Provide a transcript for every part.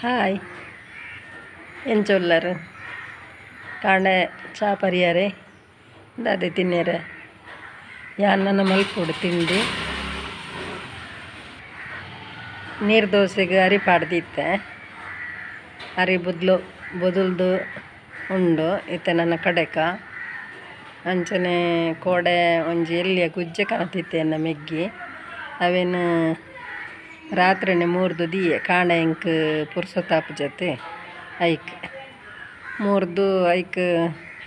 Hi ಎಂಚೊಲ್ಲರು ಕಾಂಡೆ ಚಾ ಪರಿಯಾರೆ ದಾದೆ ತಿನ್ನೇರೆ ಯಾನ್ ಮಲ್ಪೊಡು ತಿಂಡಿ ನೀರು ದೋಸೆಗೆ ಅರಿ ಪಾಡ್ದಿತ್ತೆ ಅರಿ ಬುದ್ಲು ಬೊದುಲ್ದು ಉಂಡು ಇತ್ತೆ ನನ್ನ ಕಡೆಕ ಅಂಚನೆ ಕೋಡೆ ಒಂಜಿ ಎಲ್ಲಿಯ ಗುಜ್ಜೆ ಕನತಿತ್ತೆ ಎನ್ನ ಮೆಗ್ಗಿ ಅವೇನು ರಾತ್ರಿನೆ ಮೂರ್ದು ದಿಯೆ ಕಾಂಡೆ ಎಂಕ್ ಪುರ್ಸೊತ್ತಾಪು ಜೊತೆ ಐಕ್ ಮೂರ್ದು ಐಕ್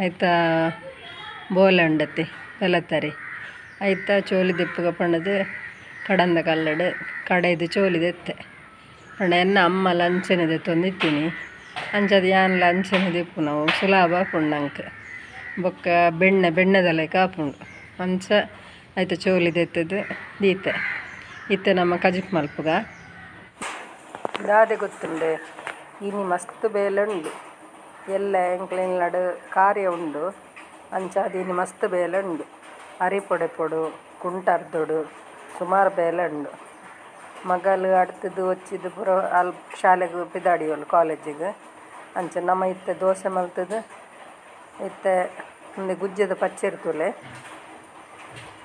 ಐತ ಬೋಲೆ ಉಂಡತೆ ಪೆಲತರಿ ಐತ ಚೋಲಿ ದೆಪ್ಪುಗ ಪಂಡದು ಕಡಂದ ಕಲ್ಲಡು ಕಡೆದು ಚೋಲಿ ದೆತ್ತೆ ಪಂಡ ಎನ್ನ ಅಮ್ಮ ಲಂಚನೆ ದೆತ್ತೊಂದಿತ್ತೀನಿ ಅಂಚದ ಯಾನ್ಲ ಅಂಚನೆ ದೆಪ್ಪು ನಾವು ಸುಲಭ ಆಪುಂಡು ನಂಕ್ ಬೊಕ್ಕ ಬೆಣ್ಣೆ ಬೆಣ್ಣೆದ ಆಪುಂಡು ಅಂಚ ಐತ ಚೋಲಿ ದೆತ್ತದು ದೀತೆ ಇತ್ತೆ ನಮ್ಮ ಕಜಿಪ್ ಮಲ್ಪುಗ ದಾದೆ ಗೊತ್ತುಂಡೆ ಇನಿ ಮಸ್ತ್ ಬೇಲೆ ಉಂಡು ಎಲ್ಲ ಎಂಕ್ಲೆನ್ಲಡ್ ಕಾರ್ಯ ಉಂಡು ಅಂಚಾದ್ ಇನಿ ಮಸ್ತ್ ಬೇಲೆ ಉಂಡು ಅರಿ ಪೊಡೆ ಕುಂಟರ್ದೊಡು ಸುಮಾರು ಬೇಲೆ ಉಂಡು ಮಗಲು ಅಡ್ತದು ಒಚ್ಚಿದು ಪೂರ ಅಲ್ ಶಾಲೆಗ್ ಪಿದಾಡಿಯೋಲು ಕಾಲೇಜಿಗ್ ಅಂಚ ನಮ ಇತ್ತೆ ದೋಸೆ ಮಲ್ತದು ಇತ್ತೆ ಉಂದು ಗುಜ್ಜೆದ ಪಚ್ಚಿರ್ ತೂಲೆ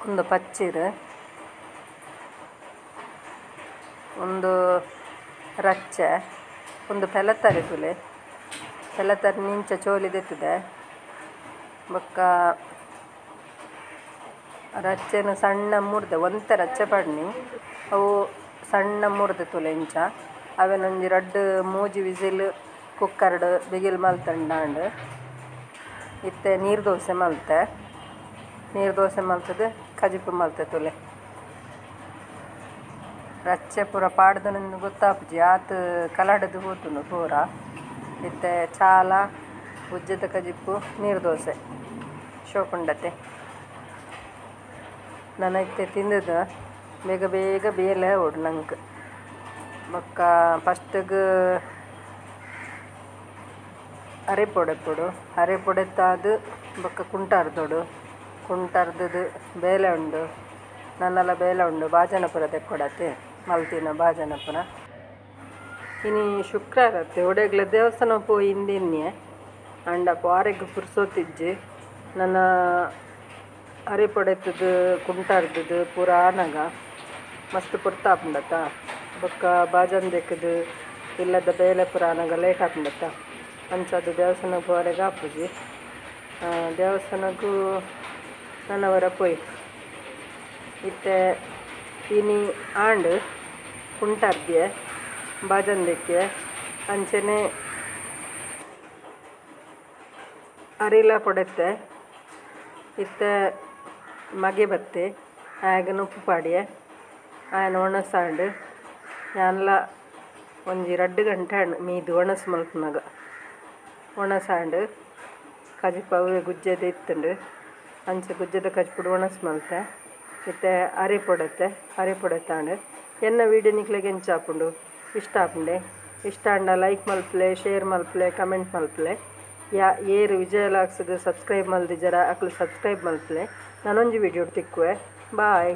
ಉಂದು ಪಚ್ಚಿರ್ ಒಂದು ರಚ್ಚೆ ಒಂದು ಪೆಲತರಿ ತೂಲೆ ಪೆಲತರಿ ನಿಂಚ ಚೋಲಿ ದೆತ್ತದೆ ಬೊಕ್ಕ ರಚ್ಚೆನ ಸಣ್ಣ ಮುರ್ದೆ ಒಂತೆ ರಚ್ಚೆ ಪಾಡ್ನಿ ಅವು ಸಣ್ಣ ಮುರ್ದೆ ತೂಲೆ ಇಂಚ ಅವೆನೊಂಜಿ ರಡ್ಡ್ ಮೂಜಿ ವಿಸಿಲ್ ಕುಕ್ಕರ್ಡ್ ಬಿಗಿಲ್ ಮಲ್ತಂಡಾಂಡ್ ಇತ್ತೆ ನೀರು ದೋಸೆ ಮಲ್ತೆ ನೀರು ದೋಸೆ ಮಲ್ತದು ಕಜಿಪು ಮಲ್ತೆ ತೂಲೆ ರಚ್ಚೆ ಪೂರ ಪಾಡ್ದನಂದು ಗೊತ್ತಾಪುಜಿ ಆತ್ ಕಲಡದು ಪೋತುಂಡು ಪೂರ ಇತ್ತೆ ಚಾಲ ಗುಜ್ಜೆದ ಕಜಿಪು ನೀರು ದೋಸೆ ಶೋಕುಂಡತೆ ನನ ಇತ್ತೆ ತಿಂದದ ಬೇಗ ಬೇಗ ಬೇಲೆ ಓಡು ನಂಗೆ ಬೊಕ್ಕ ಫಸ್ಟ್ಗ್ ಅರಿ ಪೊಡೆ ಅರಿ ಪೊಡೆತ್ತಾದ್ ಬೊಕ್ಕ ಕುಂಟಾರ್ದೊಡು ಕುಂಟಾರ್ದದು ಬೇಲೆ ಉಂಡು ನನ್ನಲ ಬೇಲೆ ಉಂಡು ಬಾಜನಪುರ ತೆಕ್ಕೊಡತೆ ಮಲ್ತಿನ ಬಾಜನಪುರ ಇನಿ ಶುಕ್ರಾರತ್ತೆ ಒಡೆಗ್ಲ ದೇವಸ್ಥಾನ ಪೋಯಿ ಇಂದಿನ್ನೆ ಅಂಡ ಪಾರೆಗ್ ಪುರ್ಸೊತ್ತಿಜ್ಜಿ ನನ್ನ ಅರಿ ಪೊಡೆತ್ತದು ಕುಂಟಾರ್ದದು ಪೂರ ಆನಗ ಮಸ್ತ್ ಪೊರ್ತಾಪುಂಡತ ಬೊಕ್ಕ ಬಾಜನ್ ದೆಕ್ಕದು ಇಲ್ಲದ ಬೇಲೆ ಪೂರ ಆನಗ ಲೇಟ್ ಆಪುಂಡತ ಅಂಚಾದ್ ದೇವಸ್ಥಾನ ಪೋರೆಗ್ ಆಪುಜಿ ದೇವಸ್ಥಾನಕ್ಕೂ ನನ್ನವರ ಪೋಯಿ ಇತ್ತೆ ಇನಿ ಆಂಡ್ ಕುಂಟಾರ್ದ್ಯೆ ಬಾಜನ್ ದೆಕ್ಕೆ ಅಂಚನೆ ಅರಿಲ ಪೊಡೆತ್ತೆ ಇತ್ತೆ ಮಗೆ ಬತ್ತೆ ಆಯಗ್ ಉಪ್ಪು ಪಾಡ್ಯೆ ಆಯನ ಒಣಸಾಂಡ್ ಯಾನ್ಲ ಒಂಜಿ ರಡ್ಡ್ ಗಂಟೆ ಆಂಡ್ ಮೀದ್ ಒಣಸ್ ಮಲ್ಪುನಗ ಒಣಸಾಂಡ್ ಕಜಿಪು ಅವ್ವೆ ಗುಜ್ಜೆದ ಇತ್ತುಂಡು ಅಂಚ ಗುಜ್ಜೆದ ಕಜಿಪುಡು ಒಣಸ್ ಮಲ್ತೆ ಇತ್ತೆ ಅರಿ ಪೊಡೆತ್ತೆ ಅರಿ ಪೊಡೆತ್ತಾಂಡ್ ಎನ್ನ ವೀಡಿಯೋ ನಿಕ್ಲೆಗ್ ಎಂಚ ಆಪುಂಡು ಇಷ್ಟ ಆಪುಂಡೆ ಇಷ್ಟ ಆಂಡ ಲೈಕ್ ಮಲ್ಪುಲೆ ಶೇರ್ ಮಲ್ಪುಲೆ ಕಮೆಂಟ್ ಮಲ್ಪುಲೆ ಯಾ ಏರು ವಿಜಯ ಲಾಕ್ಸ್ಗ್ ಸಬ್ಸ್ಕ್ರೈಬ್ ಮಲ್ದಿಜರ ಅಕ್ಲು ಸಬ್ಸ್ಕ್ರೈಬ್ ಮಲ್ಪುಲೆ ನಾನೊಂಜಿ ವೀಡಿಯೋ ತಿಕ್ಕುವೆ ಬಾಯ್.